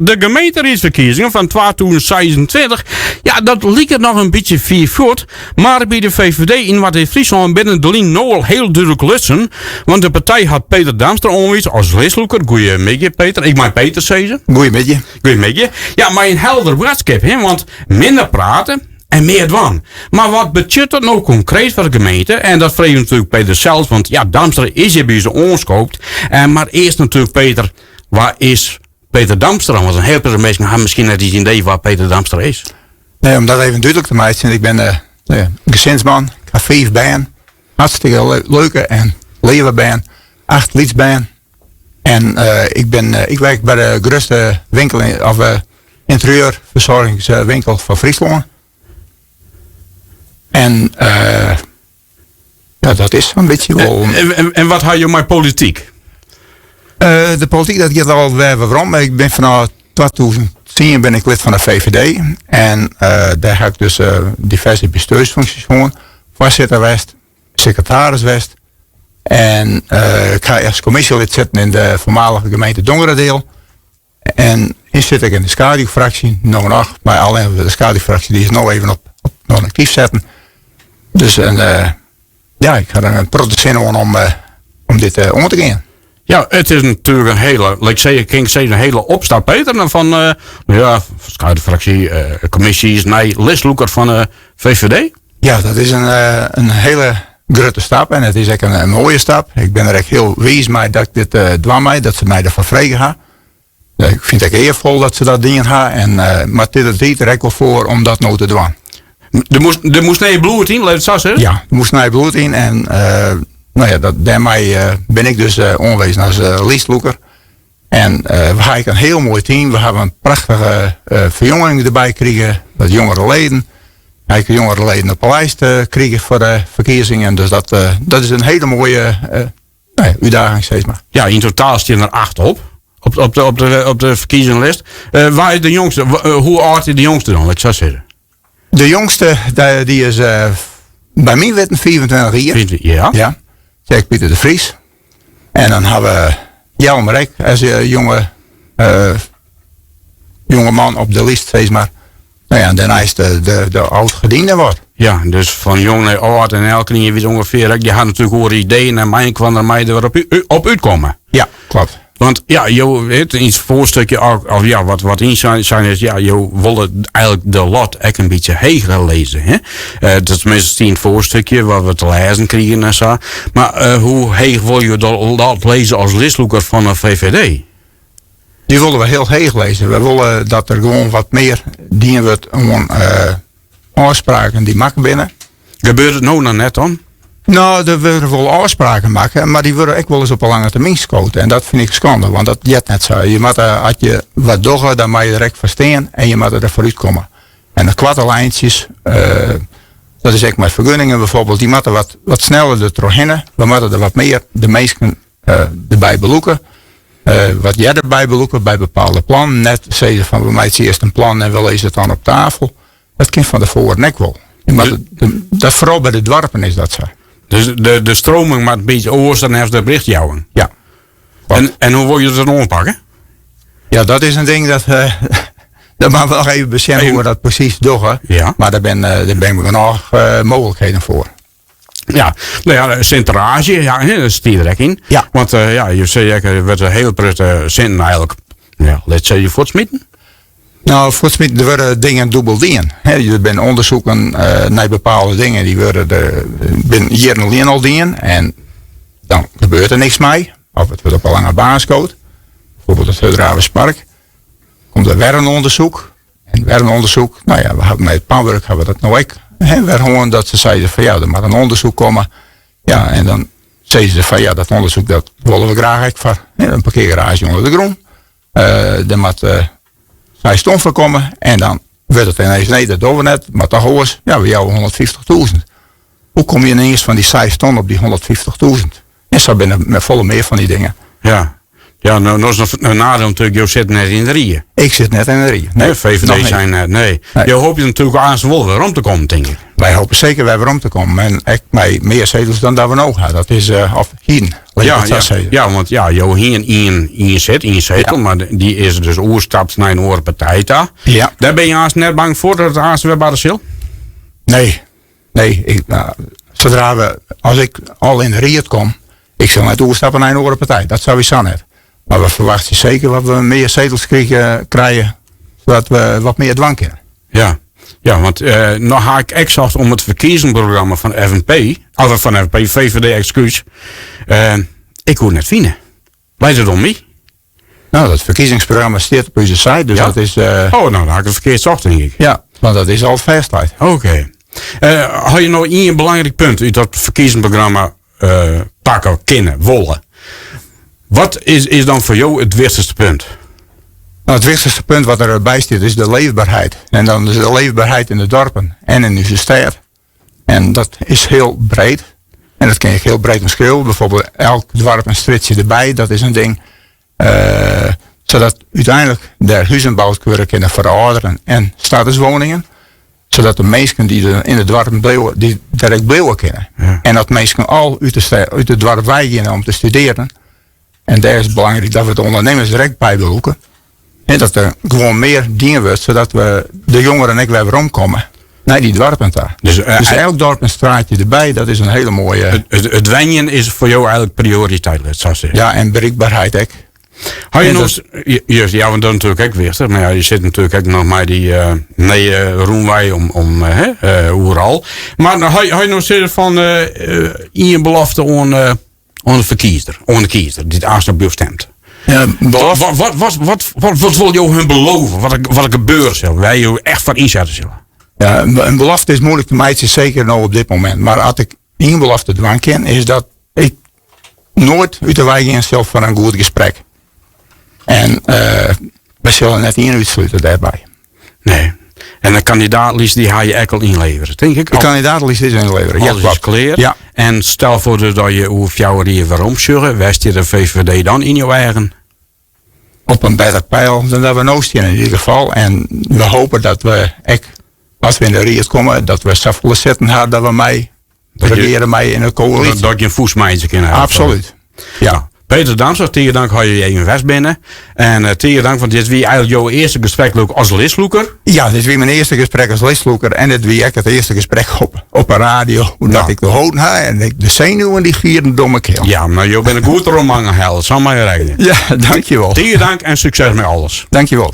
De gemeenteriedsferkiezingen fan 2026, ja dat liket noch in bytsje fier fuort, mar by de VVD yn Noardeast-Fryslân binne de linen no al hiel dúdlik lutsen, want de partij hat Peter Damstra oanwiisd as listlûker. Goeiemiddei Peter, ik mei Peter sizze. Goeiemiddei. Goeiemiddei. Ja, mei in helder boadskip, hè, want minder prate en mear dwaan. Mar wat betsjut dat no konkreet foar de gemeente? En dat freegje we natuerlik Peter sels, want ja, Damstra is hjir by ús oanskoopt. En, mar earst natuerlik Peter, wa is Peter Damstra? Want in hiel protte minsken ha miskien net iens idee wa Peter Damstra is. Nee, om dat even dúdlik te meitsjen, ik bin uh, gesinsman, ik ha fiif bern, hartstikke leuke en leave bern, acht lytsbern. En uh, ik, ben, uh, ik werk by de grutste winkel, in, of uh, interieurfersoargingswinkel fan Fryslân. En ja, dat is sa'n bytsje wol. En, en, wat ha jo mei polityk? de polityk, dat giet al wer werom. Ik bin fanôf 2010 bin ik lid fan de VVD. En dêr ha ik dus diverse bestjoersfunksjes hân. Foarsitter west, sekretaris west. En ik ha as kommisjelid sitten yn de foarmalige gemeente Dongeradeel. En yn sit ik yn de skaduwfraksje, no noch, mar allinnich de skaduwfraksje dy is no even op, op non-aktyf setten. Dus en, uh, ja, ik ha der in protte sin oan om, uh, om dit uh, oan te gean. Ja, it is natuerlik in hiele, ik sei, kin ik sizze, in hiele opstap, Peter, fan uh, ja, skaduwfraksje, uh, kommisjes nei listlûker fan de VVD. Ja, dat is in, in hiele grutte stap en it is ek in, in moaie stap. Ik bin der ek hiel wiis mei dat ik dit uh, dwaan mei, dat se my derfoar frege ha. Ik fyn it ek earfol dat se dat dien ha, en, uh, mar it is de tiid der ek wol foar om dat no te dwaan. Der moast nij bloed yn, laat it sa sizze? Ja, der moast nij bloed yn en uh, no ja, dat, dêrmei uh, bin ik dus uh, oanwezen as uh, listlûker. En uh, we ha ek in hiel moai team. We hawwe in prachtige uh, ferjonging derby krigen, wat jongere leden. Ek jongere leden op de lijst uh, krigen foar de ferkiezingen. Dus dat, uh, dat is in hiele moaie uh, no ja, útdaging, sis mar. Ja, yn totaal stean der acht op. Op, op, de, op, de, op de ferkiezingslist. Uh, wa is de jongste? Hoe âld is de jongste dan? Laat ik sa sizze. De jongste, dy is uh, by myn witten 25 jier. Ja. Ja. Jack Pieter de Vries. En dan ha we Jelmer ek as jonge, uh, jonge man op de list, sis mar. No ja, en dêrneist de, de, de oud-gediende wat. Ja, dus fan jong nei âld en elkenien wit ûngefear, dy ha natuerlik oare ideeën en mei der mei der op, op útkomme. Ja, kloppet. Want ja, jo it yn it foarstikje of ja, wat, wat yn sein is, ja, jo wolle eigenlik de lat ek in bytsje heger lizze. Hè? Uh, dat is tenminste yn it foarstikje wat we te lêzen krigen en sa. Mar uh, hoe heech wolle jo de lat lizze as listlûker fan de VVD? Dy wolle we hiel heech lizze. We wolle dat der gewoan wat mear dien wurdt oan uh, ôfspraken dy't makke binne. Gebeurt it no noch net dan? No, der wurde wol ôfspraken makke, mar dy wurde ek wolris op 'e lange termyn skood. En dat fyn ik skande, want dat heart net sa. Je moatte, as je wat dogge, dan moatte je der ek foar stean en je moatte der foarút komme. En de koarte lijntsjes, uh, dat is ek mei fergunningen byfoarbyld, dy moatte wat, wat sneller der trochhinne. We moatte der wat mear de minsken uh, derby belûke. Uh, wat earder by belûke by bepaalde plannen. Net sizze fan we meitsje earst in plan en we lizze it dan op tafel. Dat kin fan tefoaren ek wol. Mar dat foaral by de doarpen is dat sa. Dus de, de stroming moat in bytsje oars dan de berichtjouwing. Ja. En, en hoe wolle jo dat oanpakke? Ja, dat is in ding dat. Uh, dat moatte we noch even besjen hoe't we dat presys dogge. Ja. Mar dêr binne, dêr binne genôch uh, mooglikheden foar. Ja, no ja, sintraazje, ja, dat stiet der ek yn. Ja. Want uh, ja, jo sizze ek, der wurdt in hiel protte sinten eigenlik, ja, lit sizze, fuortsmiten. No, fuortsmiten, der wurde dingen dûbel dien. Der binne ûndersoeken uh, nei bepaalde dingen, dy wurde der binne jierren lyn al dien en dan gebeurt der niks mei. Of it wurdt op 'e lange baan skood. Byfoarbyld it Hurddraverspark. Komt der wer in ûndersoek. En wer in ûndersoek. No ja, we hawwe mei it panwurk hawwe we dat no ek hè, wer hân dat se seiden fan ja, der moat in ûndersoek komme. Ja, en dan sizze se fan ja, dat ûndersoek dat wolle we graach ek foar hè, in parkeargaraazje ûnder de grûn. Uh, der moat uh, seis ton foar komme en dan wurdt it ineens nee, dat dogge we net, mar toch oars. Ja, we jouwe 150.000. Hoe komme je ineens fan dy seis ton op dy 150.000? En sa binne der folle mear fan dy dingen. Ja. Ja, no, no is noch in nadeel natuerlik, jo sitte net yn de rie. Ik sit net yn de rie. Nee, VVD zijn net, nee. Nee. Jo hoopje natuerlik aanst wol werom te kommen, tink ik. Wy hoopje seker wer werom te kommen. En ek mei mear setels dan dat we no ha. Dat is, of hienen, lit Ja, ik it sa ja, sizze. ja, want ja, jo hienen ien sit, ien setel, Ja. mar dy is dus oerstapt nei in oare partij ta. Ja. Dêr binne je aanst net bang foar dat it aanst wer barre sil? Nee, nee. Ik, nou, sadra we, as ik al yn de ried kom, ik sil net oerstappe nei in oare partij. Dat sowieso net. Mar we ferwachtsje seker dat we mear setels krije, krije sadat we wat mear dwaan kinne. Ja, ja want uh, no ha ik ek socht om it ferkiezingsprogramma fan FNP, of fan FNP, VVD, ekskuus. Uh, ik koe it net fine. Leit it oan my? No, dat ferkiezingsprogramma stiet op ús site, dus Ja? dat is... Uh, Oh, no dan ha ik it ferkeard socht, tink ik. Ja, want dat is al fêstlein. Oké. Okay. Uh, ha je noch ien belangryk punt út dat ferkiezingsprogramma uh, pakke kinne, wolle? Wat is, is dan foar jo it wichtichste punt? No, it wichtichste punt wat derby stiet is de leefberheid. En dan is de leefberheid yn de doarpen en yn ús stêd. En dat is hiel breed. En dat kin ik hiel breed omskriuwe. Byfoarbyld elk doarp in strjitsje derby, dat is in ding. Uh, sadat úteinlik der huzen boud wurde kinne foar de âlderen en starterswoningen. Sadat de minsken dy't yn it doarp bliuwe, dy't dêr ek bliuwe kinne. Ja. En dat minsken al út de stêd, út it doarp wei geane om te studearjen. En dêr is it belangryk dat we de ûndernimmers der ek by belûke. En dat der gewoan mear dien wurdt, sadat we de jongeren ek wer weromkomme nei dy doarpen ta. Dus, Dus elk dorp in straatje derby, dat is in hiele moaie. It wenjen is foar jo eigentlik prioriteit, lit sa sizze. Ja, en berikberheid ek. Ha je En noch, dat- juist, ja, want dat is natuerlik ek wichtich. Mar ja, je sitte natuerlik ek noch mei dy nije rûnwei om hè, oeral. Mar ha je noch sizze fan ien belofte oan oan de ferkiezer, oan de kiezer dy't aanst op jo stemt? Ja, Wat, wat, wat, wat, wat, wat wol jo hun beloven? Wat er, wat er gebeure sil? Wêr jo echt foar ynsette sille? Ja, in belofte is moeilik te meitsjen, seker no op dit momint. Mar as ik ien belofte dwaan kin, is dat ik noait út de wei gean sil foar in goed gesprek. En uh, we sille net ien útslute dêrby. Nee. En de kandidaatlist dy ha je ek al ynlevere, tink ik? De kandidaatlist is ynlevere, ja, Alles is klopt. klear. Ja. En stel foar dus dat je oer 4 jier werom sjogge, wêr stiet de VVD dan yn jo eagen? Op in better peil dan dat we no stean yn ieder gefal. En we hoopje dat we ek, as we yn de ried komme, dat we safolle sitten ha dat we mei regeare mei yn de koälysje. Dat je in fûst meitsje kinne. Absoluut. Ja. Peter Damstra, tige dank dat je even west binne. En uh, tige dank, want dit wie eigentlik jo earste gesprek leuk as listlûker. Ja, dit wie myn earste gesprek as listlûker. En dit wie ek it earste gesprek op, op de radio. Dat ik de holden ha en ik de senuwen dy gierden dêr myn keel. Ja, mar jo binne goed derom helle, sa mei je rekkenje. Ja, dankjewol. Tige dank en sukses mei alles. Dankjewol.